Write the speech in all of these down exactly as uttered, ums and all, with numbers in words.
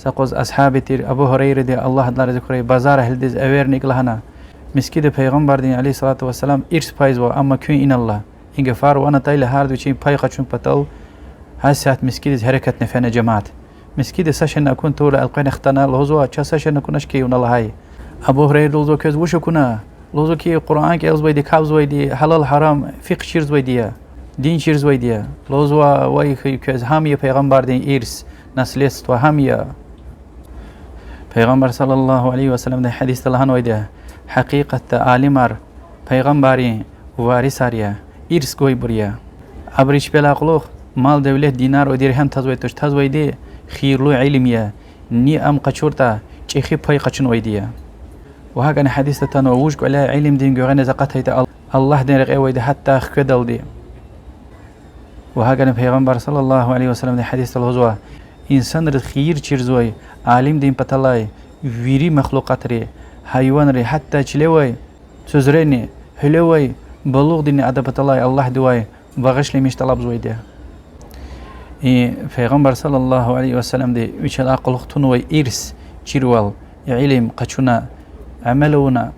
Са къуз асгьаби тир Абу Гьурайради, Аллагь адалай рази хьурай, базар агьлидиз эверна икӀ лагьана: мискӀинда Пайгъамбардин, عليه الصلاة والسلام, ирс пайзава, амма куьн инал лагь. И гафар ван атайла гьарда вичин пай къачун патал, гьасятда мискӀиндиз гьерекатна фена жемят. МискӀинда са шейни акун тавурла элкъвена хтана, лугьузва: чаз са шейни акунач хьи, вуна лагьай. Абу Гьурайради лугьузва квез: вуч акуна? Лугьузва хьи, Къуръан кӀелзавайди, капӀзавайди, гьалал-гьарам фикьгь чирзавайди я, дин чирзавайди я. Лугьузва: вай хьи, квез гьам я Пайгъамбардин ирс, наследство гьам я. Пайгъамбар صلى الله عليه وسلمдин гьадисда лагьанвайди я: гьакъикъатда алимар пайгъамбаррин варисар я, ирс гвайбур я. Абуру чпелай кьулухъ мал-девлет, динар ва диргьем тазвай туш, тазвайди хийирлу илим я, ни ам къачуртӀа, чӀехи пай къачунвайди я. Ва гьакӀни гьадисда атанва: вуж кӀваляй илимдин гуьгъуьниз акъатайтӀа Ал-, Аллагьдин рекье авайди гьатта хкведалди. Ва гьакӀни Пайгъамбар صلى الله عليه وسلمдин гьадисда лугьузва: инсанриз хийир чирзавай алимдин паталай вири махлукьатри, гьайванри, гьатта чилевай цуьзрени, гьуьлевай балугъдини адан паталай Аллагьдивай багъишламиш тӀалабзавайди я. И Пайгъамбар صلى الله عليه وسلمди вичелай кьулухъ тунвай ирс чирвал, илим къачуна, амал авуна,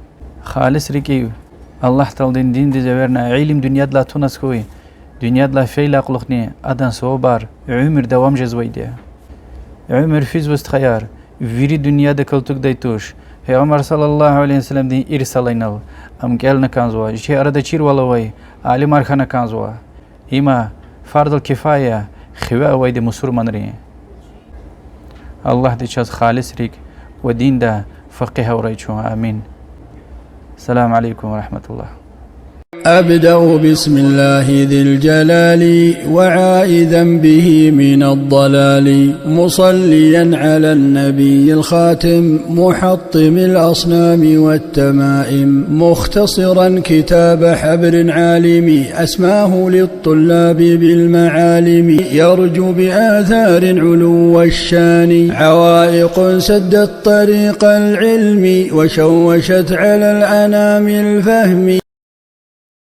халис рикӀив Аллагь Тааладин диндиз эверна, илим дуьньядилай туназ хьуй, дуьньядилай фейила кьулухъни адан савабар уьмуьр давам жезвайди я. Уьмуьр физва, стхаяр, вири дуьньяда калтугдай туш. Пайгъамбар صلى الله عليه وسلمдин ирс алай инал, ам кӀелна кӀанзава, чи арада чирвал авай алимар хьана кӀанзава. Има фарзул кифая я хиве авайди мусурманрин. Аллагьди чаз халис рикӀ ва динда факъигь авурай чун. Амин. السلام عليكم ورحمة الله. أبدأ بسم الله ذي الجلال وعائذا به من الضلال، مصليا على النبي الخاتم محطم الأصنام والتمائم، مختصرا كتاب حبر عالم أسماه للطلاب بالمعالم، يرجو بآثار علو الشان عوائق سدت طريق العلم وشوشت على الأنام الفهم.